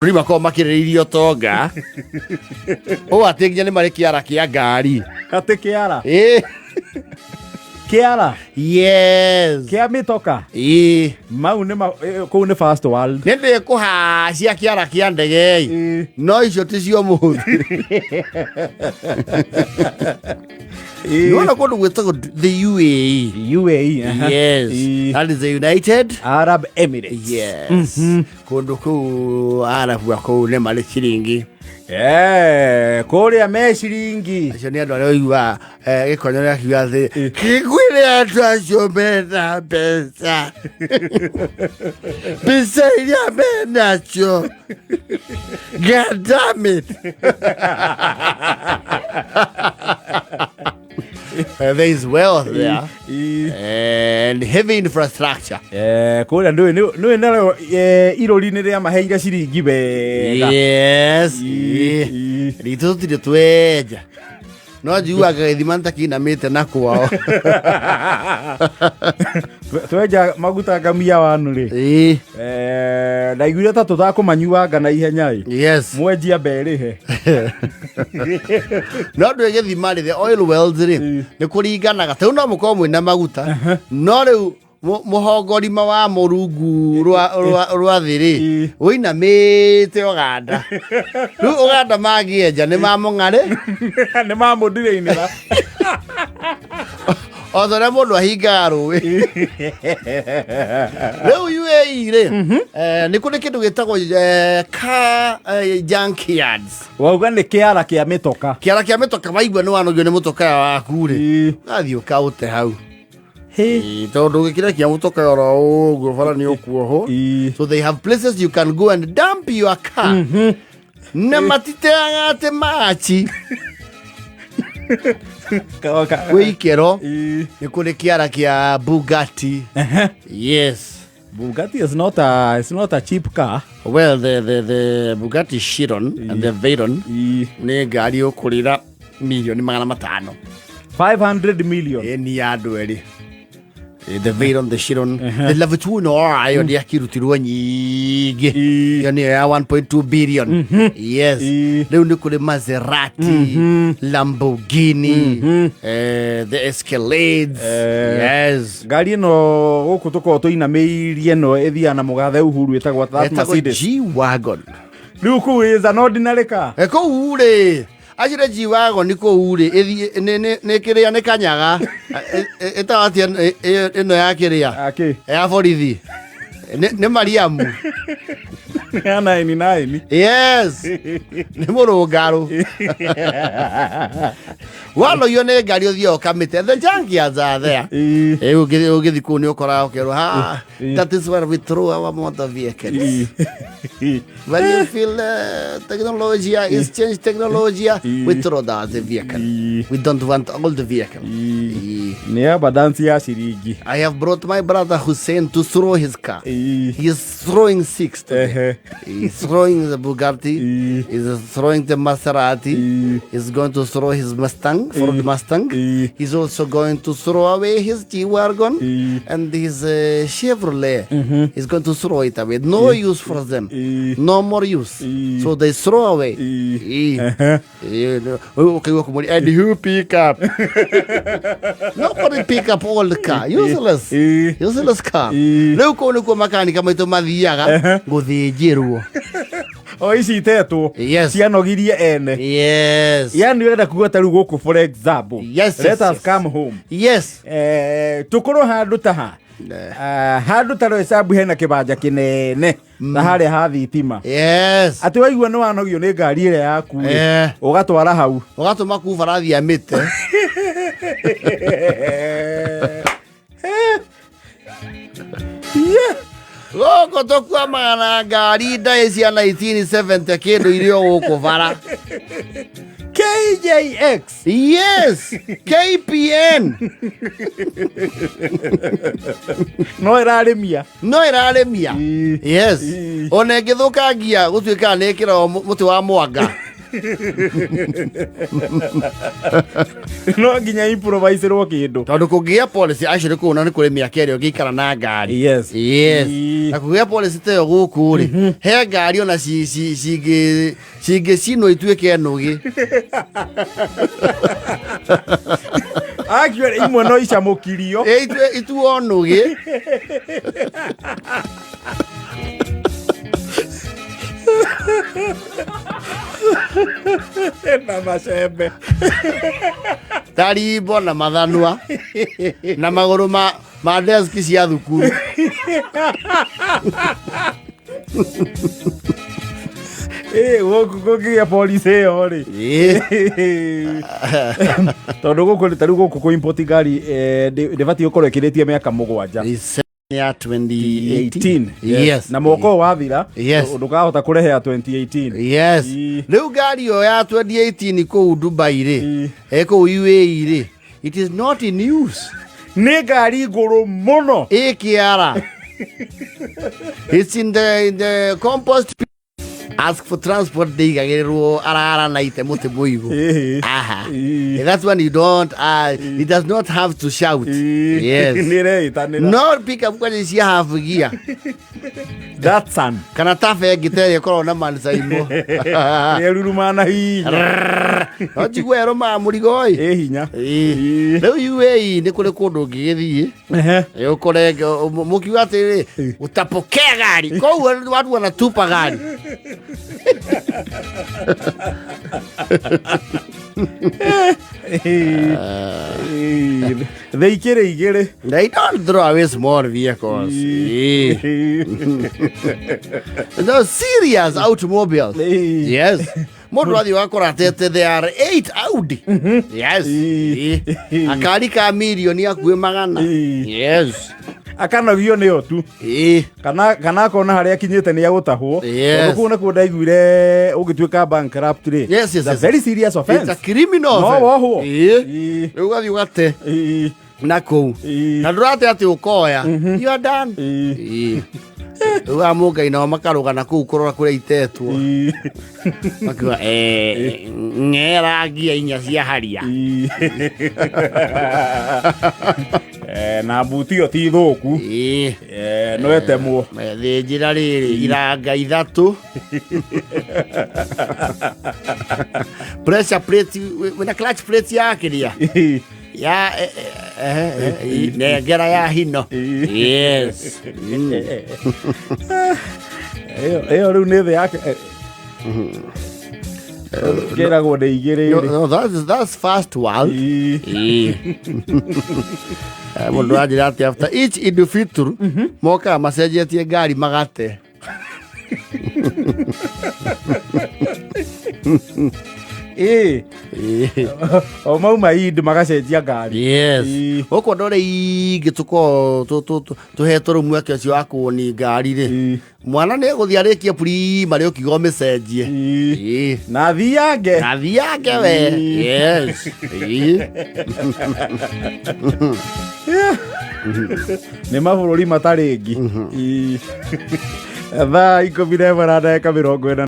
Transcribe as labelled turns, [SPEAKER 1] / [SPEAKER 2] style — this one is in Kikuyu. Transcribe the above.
[SPEAKER 1] Rĩu makoragwo makĩrĩrĩirie ũtonga ũũ atĩ nginya nĩ marĩ kĩara kĩa ngari.
[SPEAKER 2] Atĩ kĩara?
[SPEAKER 1] Ĩĩ.
[SPEAKER 2] Kĩara?
[SPEAKER 1] Yes.
[SPEAKER 2] Kĩa mĩtoka?
[SPEAKER 1] Ĩĩ.
[SPEAKER 2] Mau nĩ ma, kũu nĩ first world.
[SPEAKER 1] Nĩ ndĩ kũhacia kĩara kĩa ndege ĩ. No icio ti cio mũthĩ. Nĩwona kũndũ gwĩtagwo the UAE.
[SPEAKER 2] UAE, aha.
[SPEAKER 1] Yes. That is the United
[SPEAKER 2] Arab Emirates.
[SPEAKER 1] Yes. Kũndũ kũu Arabu a kũu nĩ marĩ ciringi.
[SPEAKER 2] Kũrĩa me ciringi.
[SPEAKER 1] Acio nĩ andũ arĩa ũiguaga gĩkonyo gĩakiuga atĩ kĩngwĩre andũ acio mena mbeca, mbeca iria menacio, God damn it. There is wealth there and heavy infrastructure.
[SPEAKER 2] Kũrĩa ndũĩ nĩũĩ narĩo irũri nĩ rĩamaheire ciringi wega.
[SPEAKER 1] Yes. Ritũ tũtirĩ twenja. No njiguaga gĩthima nĩtakinamĩte na kwao.
[SPEAKER 2] Twenja maguta ngamia wanu rĩ. Ndaiguire ta tũtakũmanyuanga na ihenya ĩ.
[SPEAKER 1] Yes.
[SPEAKER 2] Mwenjia mberĩhe.
[SPEAKER 1] No ndwĩ gĩthima rĩ, the oil wells rĩ, nĩ kũringanaga. Rĩu no mũkorwo mwĩna maguta, no rĩu mũhongorima wa mũrungu rwa thĩ rĩ, ũinamĩte Ũganda. Rĩu Ũganda mangĩenja nĩ mamũng'arĩ.
[SPEAKER 2] Nĩ mamũndirĩinĩra.
[SPEAKER 1] O ta ũrĩa mũndũ ahingaga rũĩ. Rĩu UAE rĩ, nĩ kũrĩ kĩndũ gĩtagwo car junkyards.
[SPEAKER 2] Wauga nĩ kĩara kĩa mĩtoka.
[SPEAKER 1] Kĩara kĩa mĩtoka, waigua nĩ wanogio nĩ mũtoka waku rĩ, ũgathiĩ ũkaũte hau. Ĩĩ, tondũ ũngĩkĩrekia mũtoka oro ũguo bara nĩ ũkuohwo. So they have places you can go and dump your car. Na matiteaga atĩ machi. Kwĩ ikero nĩ kũrĩ kĩara kĩa Bugatti. Yes.
[SPEAKER 2] Bugatti is not a, it's not a cheap car.
[SPEAKER 1] Well, the Bugatti Chiron and the Veyron nĩ ngari ũkũrĩra milioni 500.
[SPEAKER 2] 500 million.
[SPEAKER 1] Ĩ, ni ya andũ erĩ. The Veyron, the Chiron, the Lavatuno, ĩyo ndĩakirutirwo nyingĩ. Ĩyo nĩyo ya 1.2 billion. Yes. Rĩu nĩ kũrĩ Maserati, Lamborghini, the Escalades. Yes.
[SPEAKER 2] Ngari ĩno gũkũ tũkoragwo tũinamĩirie ĩno ĩthiaga na mũgathe Uhuru ĩtagwo that
[SPEAKER 1] Ĩtagwo
[SPEAKER 2] Mercedes.
[SPEAKER 1] G-Wagon.
[SPEAKER 2] Rĩu kũu is an ordinary car.
[SPEAKER 1] Kũu rĩ, acire G-Wagon kũu rĩ, ĩthiĩ, nĩ kĩrĩa nĩ kanyaga. Ĩtagwo atĩa ĩno ya kĩrĩa?
[SPEAKER 2] Akĩ?
[SPEAKER 1] Ya borithi. Nĩ Mariamu.
[SPEAKER 2] Ya nine nine.
[SPEAKER 1] Yes. Nĩ mũrũngarũ. Wanogio nĩ ngari ũthiaga ũkamĩte. The junkyards are there. Ũngĩthiĩ kũu nĩ ũkoraga ũkerwo, ha, that is where we throw our motor vehicles. When you feel technology is changed technology, we throw that the vehicle. We don't want all the vehicle.
[SPEAKER 2] Nĩ abundance ya ciringi.
[SPEAKER 1] I have brought my brother Hussein to throw his car. He is throwing six today. He's throwing the Bugatti. He's throwing the Maserati. He's going to throw his Mustang, Ford Mustang. He's also going to throw away his G-Wagon and his Chevrolet. He's going to throw it away. No use for them. No more use. So they throw away. Okay, okay, and who pick up? Nobody pick up all the car. Useless. Useless car. Rĩu kũu nĩkuo makanika maitũ mathiaga gũthĩnjĩrwo.
[SPEAKER 2] O ici itetwo.
[SPEAKER 1] Yes.
[SPEAKER 2] Cianogirie ene.
[SPEAKER 1] Yes.
[SPEAKER 2] Yani ũrenda kuga ta rĩu gũkũ for example.
[SPEAKER 1] Yes,
[SPEAKER 2] Let
[SPEAKER 1] yes,
[SPEAKER 2] us
[SPEAKER 1] yes.
[SPEAKER 2] come home.
[SPEAKER 1] Yes.
[SPEAKER 2] Tũkorwo handũ ta ha. Handũ ta Roysambu hena kĩbanja kĩnene na harĩa ha thitima.
[SPEAKER 1] Yes.
[SPEAKER 2] Atĩ waigua nĩ wanogio nĩ ngari ĩrĩa yaku rĩ, ũgatwara hau.
[SPEAKER 1] Ũgatũma kuu barathi ya mĩte. Gũkũ tũkuamaga na ngari ndaĩ cia 1970 kĩndũ irĩ o gũkũ bara.
[SPEAKER 2] KJX.
[SPEAKER 1] Yes, KPN.
[SPEAKER 2] No ĩrarĩmia.
[SPEAKER 1] No ĩrarĩmia. Yes. Ona ĩngĩthũkangia gũtuĩkaga nĩ ĩkĩragwo mũtĩ wa mwanga.
[SPEAKER 2] No nginya improviserwo kĩndũ.
[SPEAKER 1] Tondũ kũngĩgĩa policy actually kũu na nĩ kũrĩ mĩaka ĩrĩa ũngĩikara na ngari.
[SPEAKER 2] Yes.
[SPEAKER 1] Yes.
[SPEAKER 2] Ii.
[SPEAKER 1] Na kũgĩa policy ta ĩyo gũkũ rĩ, he ngari ona cingĩcinwo ituĩke nũgĩ.
[SPEAKER 2] Actually imwe no icamũkirio.
[SPEAKER 1] Ĩ, ituo nũgĩ.
[SPEAKER 2] Na macembe.
[SPEAKER 1] Tarimbo na mathanwa na magũrũ ma desk cia thukuru.
[SPEAKER 2] Ĩ, gũkũ kũngĩgĩa policy ĩyo rĩ.
[SPEAKER 1] Ĩ.
[SPEAKER 2] Tondũ gũkũ ta rĩu gũkũ kũ import ngari ndĩbatiĩ gũkorwo ĩkĩrĩtie mĩaka 7.
[SPEAKER 1] It's ya 2018. Yes.
[SPEAKER 2] Na mwaka ũyũ wathira
[SPEAKER 1] Yes.
[SPEAKER 2] ndũkahota kũrehe ya 2018.
[SPEAKER 1] Yes.
[SPEAKER 2] Ii.
[SPEAKER 1] Rĩu ngari ĩyo ya 2018 kũu Dubai rĩ,
[SPEAKER 2] Ii.
[SPEAKER 1] kũu UAE rĩ, it is not in use.
[SPEAKER 2] Nĩ ngari ngũrũ mũno.
[SPEAKER 1] Ĩ kĩara. It's in the compost pit. Ask for transport ndĩigagĩrĩrwo arara na ite mũtĩ mũigũ.
[SPEAKER 2] Ĩhĩ.
[SPEAKER 1] Aha.
[SPEAKER 2] Ii.
[SPEAKER 1] That's when you don't it does not have to shout.
[SPEAKER 2] Ii.
[SPEAKER 1] Yes.
[SPEAKER 2] Nĩ ĩreĩtanĩra.
[SPEAKER 1] No pick up kwanja cia half gear.
[SPEAKER 2] Datsun.
[SPEAKER 1] Kana tabe ĩngĩ ta ĩrĩa ĩkoragwo na mansaimo.
[SPEAKER 2] Ĩruruma na hinya.
[SPEAKER 1] No njigue ĩrũmaga mũrigo ĩ.
[SPEAKER 2] Ĩ hinya.
[SPEAKER 1] Ĩ.
[SPEAKER 2] Ii.
[SPEAKER 1] Rĩu UAE nĩ kũrĩ kũndũ ũngĩgĩthiĩ
[SPEAKER 2] Ehe.
[SPEAKER 1] Ũkore mũkiuga atĩrĩ utapokea gari koguo watu wanatupa gari.
[SPEAKER 2] Ii. Thĩ ikĩrĩ igĩrĩ.
[SPEAKER 1] They don't throw away small vehicles. Ĩ. Those serious automobiles.
[SPEAKER 2] Ĩ.
[SPEAKER 1] Yes. Mũndũ athiĩ ũgakora atete there are 8 Audi. Yes.
[SPEAKER 2] Ĩ.
[SPEAKER 1] Ĩ. Akari ka mirioni akuĩ 100.
[SPEAKER 2] Ĩ.
[SPEAKER 1] Yes.
[SPEAKER 2] Akanogio nĩyo tu.
[SPEAKER 1] Ĩ.
[SPEAKER 2] Kana akona harĩa akinyĩte nĩ agũtahwo.
[SPEAKER 1] Yes.
[SPEAKER 2] Tondũ kũu nakuo ndaiguire ũngĩtuĩka bankrupt rĩ,
[SPEAKER 1] Yes, yes,
[SPEAKER 2] it's a
[SPEAKER 1] yes.
[SPEAKER 2] very serious offense.
[SPEAKER 1] It's a criminal
[SPEAKER 2] No
[SPEAKER 1] offense.
[SPEAKER 2] wohwo.
[SPEAKER 1] Ĩ.
[SPEAKER 2] Ĩ.
[SPEAKER 1] Rĩu ũgathiĩ ũgate
[SPEAKER 2] Ĩ.
[SPEAKER 1] na kũu.
[SPEAKER 2] Ĩ.
[SPEAKER 1] Na ndũrate atĩ ũkoya. You are done.
[SPEAKER 2] Ĩ.
[SPEAKER 1] Ĩ. Rĩu amũngai nao makarũga na kũu kũrora kũrĩa itetwo.
[SPEAKER 2] Ĩ.
[SPEAKER 1] Makiuga ng'era ngia inya cia haria.
[SPEAKER 2] Ĩ. Na mbuti ĩyo ti thũku.
[SPEAKER 1] Ĩ.
[SPEAKER 2] No ĩtemwo.
[SPEAKER 1] Thĩnjĩra rĩrĩ iranga 3. Pressure plate wĩna clutch plate ya kĩrĩa?
[SPEAKER 2] Ĩ.
[SPEAKER 1] Ya nengera ya hino.
[SPEAKER 2] Ĩ.
[SPEAKER 1] Yes.
[SPEAKER 2] Ĩyo rĩu nĩ thĩ yake. Kĩragwo nĩ igĩrĩ
[SPEAKER 1] No,
[SPEAKER 2] rĩ.
[SPEAKER 1] no, that's first world.
[SPEAKER 2] Ĩ.
[SPEAKER 1] Ĩ. Mũndũ anjĩra atĩ after each Idul Fitr mokaga macenjetie ngari magate.
[SPEAKER 2] Ĩ.
[SPEAKER 1] Ĩ.
[SPEAKER 2] O mauma Eid magacenjia ngari.
[SPEAKER 1] Yes.
[SPEAKER 2] Ĩ.
[SPEAKER 1] Gũkũ andũ arĩa aingĩ tũkoragwo tũhetwo rĩu mweke ũcio wa kũoni ngari rĩ,
[SPEAKER 2] Ĩ.
[SPEAKER 1] mwana nĩ egũthiĩ arĩkie primary ũkiuga ũmĩcenjie.
[SPEAKER 2] Ĩ.
[SPEAKER 1] Ĩ.
[SPEAKER 2] Na thiange.
[SPEAKER 1] Na thiange we.
[SPEAKER 2] Ĩ.
[SPEAKER 1] Yes. Ĩ.
[SPEAKER 2] Nĩ mabũrũri matarĩ ngi. Ĩ. Thaa 11 na ndagĩka 40.